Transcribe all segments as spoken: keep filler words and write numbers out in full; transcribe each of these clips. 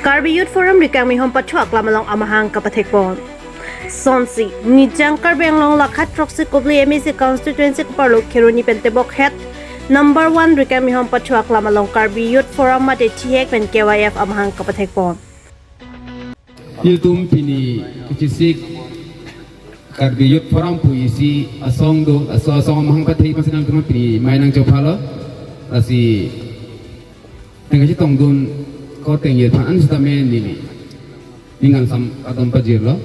Karbi Youth Forum Rikangmihom pathu aklam along amahang kapathekpon. Sonsi, Nijang Karbi Anglong lakha throksi kopili M A C constituency keparlo Kheroni pen Tebokhet number one Rikangmihom pathu aklam along Karbi Youth Forum mate thihek pen K Y F amahang kapathekpon. Ilitum pini kechesik Karbi Youth Forum pu isi asong do, aso asong amahang pathek pasi nangtum pini mai nangchophalo. Lasi tengah chetongdun ko tengye phan sitame neli ning kangsam adon pajirlo.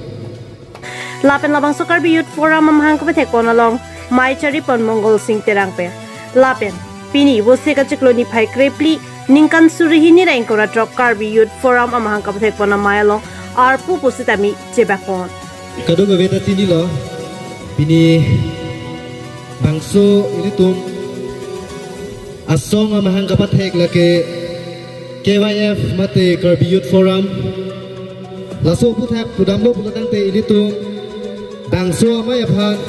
Lapen labangso Karbi Youth Forum amahang kapathekpon along mai charipon Mongol Sing Terang pen. Lapen pini Vosik achiklo niphai krephli ningkan suri hini ra ingkoi ra throk Karbi Youth Forum amahang kapathekpon amei along arpu pusitame chebakpon. Kadokave ta chinilo, pini bangso ilitum asong amahang kapathek lake K Y F mate Karbi Youth Forum. Laso aphuthak pudamlo pulo tangte ilitum bangso amei aphan,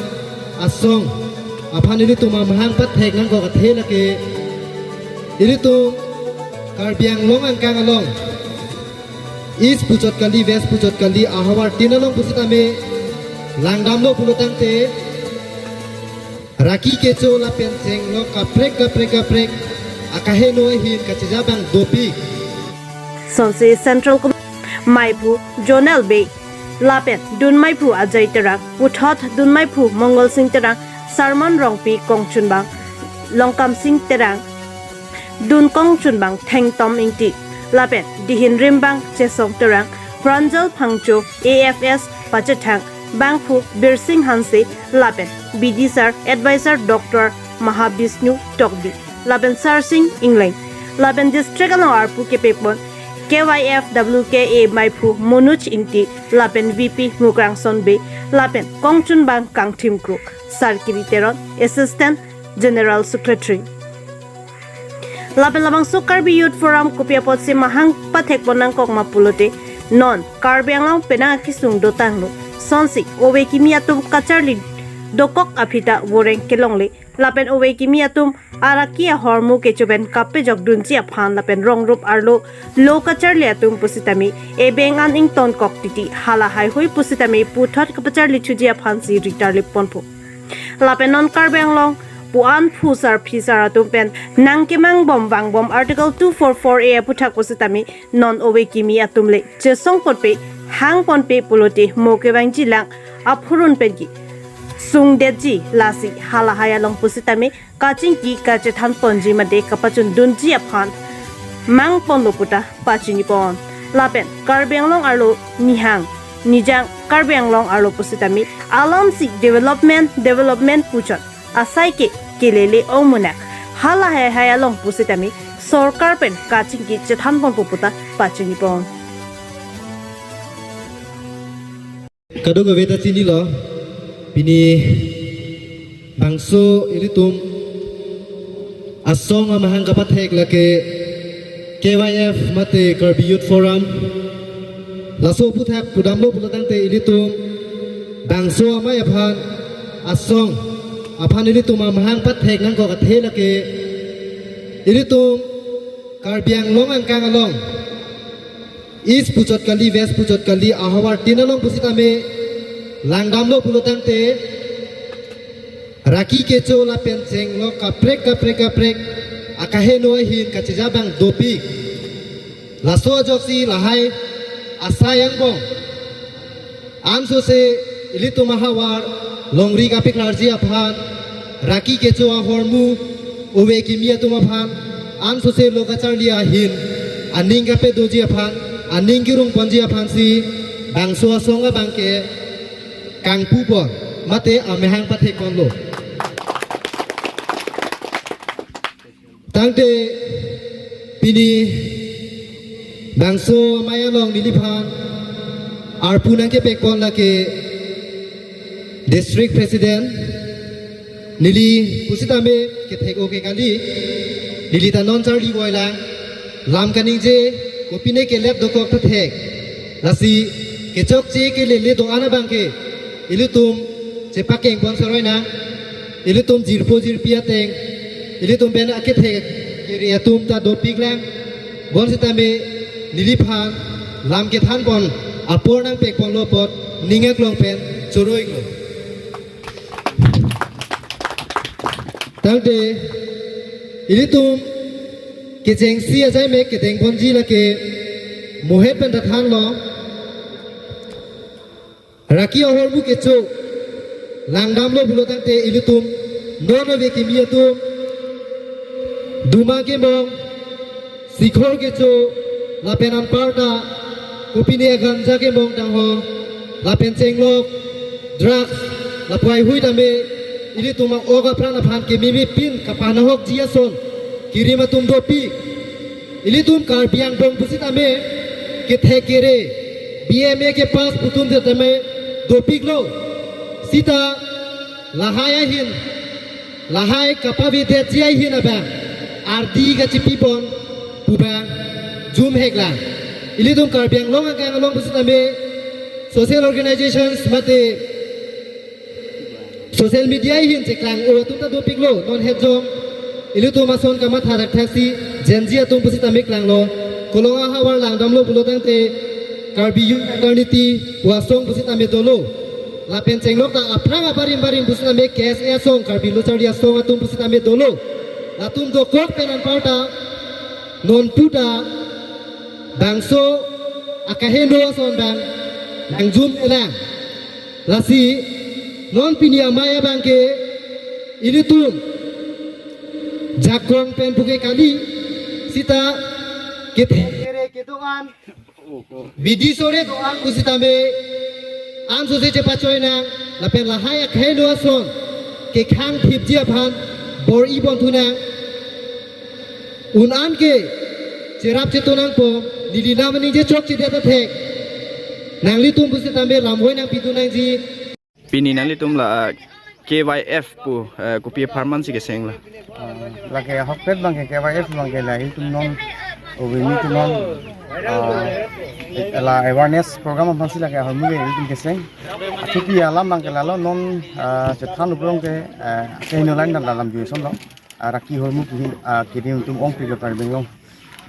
asong aphan ilitum amahang pathek nangkok athe lake ilitum Karbi Anglong angkang along East puchot kali, West puchot kali, ahavar tin along pusitame langdamlo pulo tangte raki kecho lapen chenglok kaprek kaprek kaprek akaheno ahin kachejabang dopik. Sonsi Central Com-, maiphu Jonel Bey, lapen dunmaiphu Ajay Terang, puthot dunmaiphu Mongol Sing Terang, Sarmon Rongpi kongchunbang, Longkam Sing Terang, dun kongchunbang Thengtom Ingti, lapen dihin rimbang Chesong Terang, Pranjal Phangcho, A F S pachethang bangphu Birsing Hanse, lapen B D sir advisor Doctor Mahabishnu Tokbi, lapen Sarsing Ingleng, lapen district along arpu kepekpon K Y F W K A maiphu Manoj Ingti, lapen V P Mukrangson Bey, lapen kongchunbang kangthim kruk Sarkiri Teron, Assistant General Secretary. Lapen labangso Karbi Youth Forum kopi apotsi mahang pathekpon nangkok ma pulote, non Karbi Anglong penang akisung dotanglo. Sonsi ove kimi atum kacharli dokok aphi ta voreng kelongle. Lapen ove kimi atum araki ahormu kecho pen kapejok dunji aphan lapen rong rup arlo lo kacharli atum pusitame ebeng an ingtonkok titi hala haihui pusitame puthot kapacharli thuji aphansi ritarlip ponpo. Lapen non Karbi Anglong pu-an phusar phisar atum pen nangkemangbom vangbom Article two four four A aphuthak pusitame non ove kimi atum le chesong ponpe, hang ponpe pulote mo kevangji lang aphurun penji sungdetji, lasi hala hai along pusitame kachingki kachethan ponji mate kapachun dunji aphan mang ponlo puta pachinipon. Lapen Karbi Anglong arlo nihang Nijang Karbi Anglong arlo pusitame alamsi development development puchot asai ke kelele ong munak, hala hai hai along pusitame sorkar pen kachingki chethan ponpo puta pachinipon. Kadokave ta chinilo, pini bangso ilitum asong amahang kapathek lake K Y F mate Karbi Youth Forum. Laso aphuthak pudamlo pulo tangte ilitum bangso amei aphan, asong aphan ilitum amahang pathek nangkok athe lake ilitum Karbi Anglong angkang along East puchot kali, West puchot kali, ahavar tin along pusitame langdamlo pulo tangte raki kecho lapen chenglok kaprek kaprek kaprek akaheno ahin kachejabang dopik. Laso ajoksi lahai asai angbong ansose ilitum ahavar longri kapeklarji aphan, raki kecho ahormu, ove kimi atum aphan ansose lo kacharli ahin aning kapedoji aphan, aning kerung ponji aphansi bangso asong abangke kangpupon mate amahang pathekponlo. Tangte pini bangso amei along neliphan arpu nangkepekpon lake District President, neli pusitame kethek-o ke kali, neli ta non charli voilang, lam kaningje kopine kelet dokok ta thek. Lasi kechokche kelele do-an abangke ilitum chepakengpon saroinang, ilitum jirpo jirpi ateng, ilitum pen akethek kere atum ta dopiklang. Bonsitame neliphan lam kethan pon apor nangpek ponlo apot ning aklong pen choro-iklo. Tangte ilitum kechengsi ajai mek kedeng ponji lake mohet pen ta thanlo. Raki ahormu kecho langdamlo pulo tangte ilitum non ave kimi atum, duma kemong, sikhor kecho, lapen anparta kopine ganja kemong tangho, lapen chenglok, drugs, lapu haihui tame ilitum a-ok apran aphan kememe pin kapanahokji ason kirim atum dopik. Ilitum Karbi angbong pusitame kethek kere, B M A kepass pu atum sitame dopiklo. Sita lahai ahin, lahai kapavedetji ahin abang ardi kachipi pon pu abang jum heklang. Ilitum Karbi Anglong akang along pusitame social organizations mate social media ahin cheklang-o atum ta dopiklo. Non hetjong ilitum ason kamatha thakthaksi Gen Z atum pusitame klanglo. Kolong ahavar langdamlo pulo tangte Karbi Youth Fraternity pu asong pusitame dolo. Lapen chenglok ta aphrang abarim barim pusitame K S A asong, Karbi Lo Charli Asong atum pusitame dolo. Latum dokok pen anparta non puta bangso akaheno ason abang nangjum elang. Lasi non pini amei abangke ilitum jakong pen puke kali, sita kethek kere kedo-an, bidi sore do-an pusitame ansose chepachoi nang, lapen lahai akaheno ason kekhang thipji aphan bor-i pon thu nang. Un-an ke cherap cheto nangpo, neli lam aningje chokchedet athek nanglitum pusitame lamvoi nangpidun nangji. Pini nanglitum la, ah, K Y F pu, eh, kopi apharman si kesenglo? Ah, lake ahokpet abangke K Y F abangke la ilitum non, ove ilitum non, ah, la awareness program aphansi lake ahormu ke ilitum keseng. Athupi alam abangke lalo non, ah, chethan uprong ke, ah, kehingno line dan dalam jui somlo. Ah, raki ahormu kihin, ah, kidim atum ongpik lo Karbi Anglong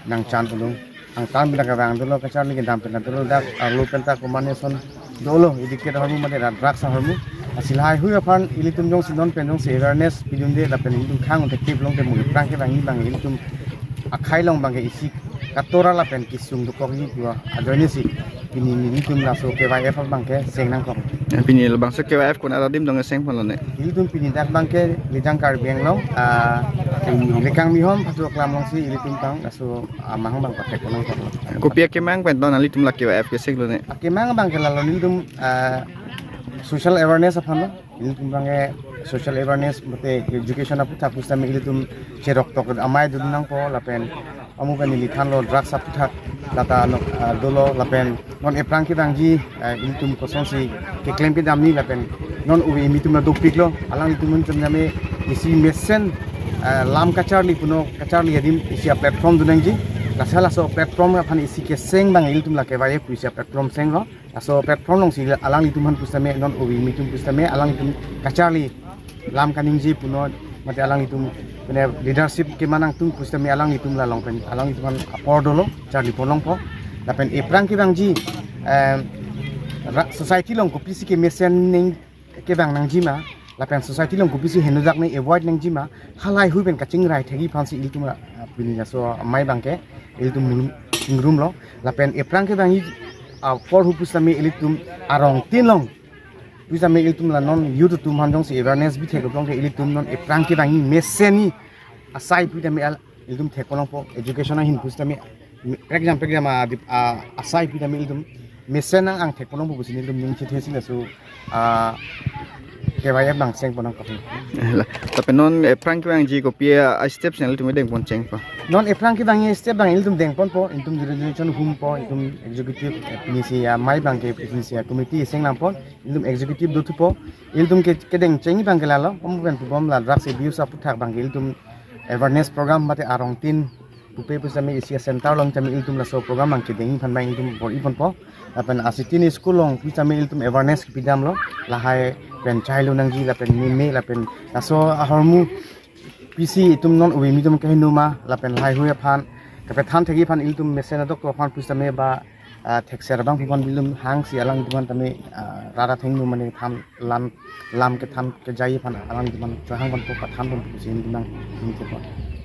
nangchan ulung. Angtan bida kevang dolo, kacharli kedam pen dolo, dak arlo pen ta kombination dolo, idike ahormu mate dak drugs ahormu. Lasi lahai hui aphan ilitum jongsi non pen jongsi awareness pidunde lapen ilitum khang unthek tip longte mo iphrang kevangji abang ilitum akhei along abangke isi katora lapen kesung dokokji pu ajoine si pini nelitum laso K Y F abangke seng nangkok. Eh, pini labangso K Y F konat adim dong seng ponlo ne? Ilitum pini dak abangke Lijang Karbi Anglong, ah, Lekang Mihom Phatok Lam alongsi ilitum abang laso amahang abang pathek pon nangkok. Kopi akemang pen do nanglitum la K Y F kesenglo ne? Akemang abangke lalo nelitum, ah, social awareness aphanlo. Ilitum abangke social awareness mate education aphuthak pusitame ilitum cherok tok amei dun nangpo lapen amu pen neli thanlo drugs aphuthak lata no, ah, dolo lapen non iphrang kevangji, ah, ilitum kosonsi keklem kedam ni lapen non ove ilitum la dopiklo, alanglitum non chomjame isi mesen, ah, lam kacharli puno kacharli adim isi a-platform dun nangji, lasi laso platform aphan isi keseng abang ilitum la K Y F pu isi a-platform senglo. Laso platform alongsi alanglitum aphan pusitame non ove ilitum pusitame alanglitum kacharli lam kaningje puno mate alanglitum pene leadership keman nangtum pusitame alanglitum la along pen alanglitum aphan apor dolo charli pon longpo. Lapen iphrang kevangji, em, ra-, society along kopisi kemesen ning kevang nangjima, lapen society along kopisi henojak ne avoid nangjima, halahai hui pen kachingrai thekji aphansi ilitum la, ah, pini laso amei abangke ilitum mulum chingrumlo. Lapen iphrang kevangji, ah, apor hu pusitame ilitum arong tin along pusitame ilitum la non youth atum aphan jongsi awareness bithek longke ilitum non iphrang kevangji mesen ni asai pusitame al ilitum thek pon longpo, education ahin pusitame prekjam prekjam a, a, asai pusitame ilitum mesen nang-ang thek pon longpo pusi nelitum ning chethe si laso, ah, K Y F abang seng pon nangkok. Eh, la, tapi non, eh, iphrang kevangji kopi a-step si nanglitum deng pon chengpo? Non iphrang kevangji step abang ilitum deng ponpo, ilitum resolution humpo, ilitum executive, eh, pini si amei abangke pini si committee seng nangpo, ilitum executive dothupo, ilitum ke kedeng chengji abangke lalo, amu pen pubom la drugs abuse aphuthak abangke ilitum awareness program mate arong tin pupe pusitame isi a-center along tame ilitum laso program abangke dengji aphan abang ilitum bor-i ponpo. Lapen asitin school along pusitame ilitum awareness kepidamlo. Lahai pen chailo nangji lapen meme lapen laso ahormu pisi itum non ove ilitum kehingno ma lapen lahai hui aphan kepethan thekji aphan ilitum mesen adok aphan pusitame ba ah, thekser abang pupon bilum hangsi alangtum aphan tame, ah, rat athengno mane than lam lam kethan kejai aphan alangtum aphan chohang ponpo, pathan ponpo pusi nelitum nangthekpo.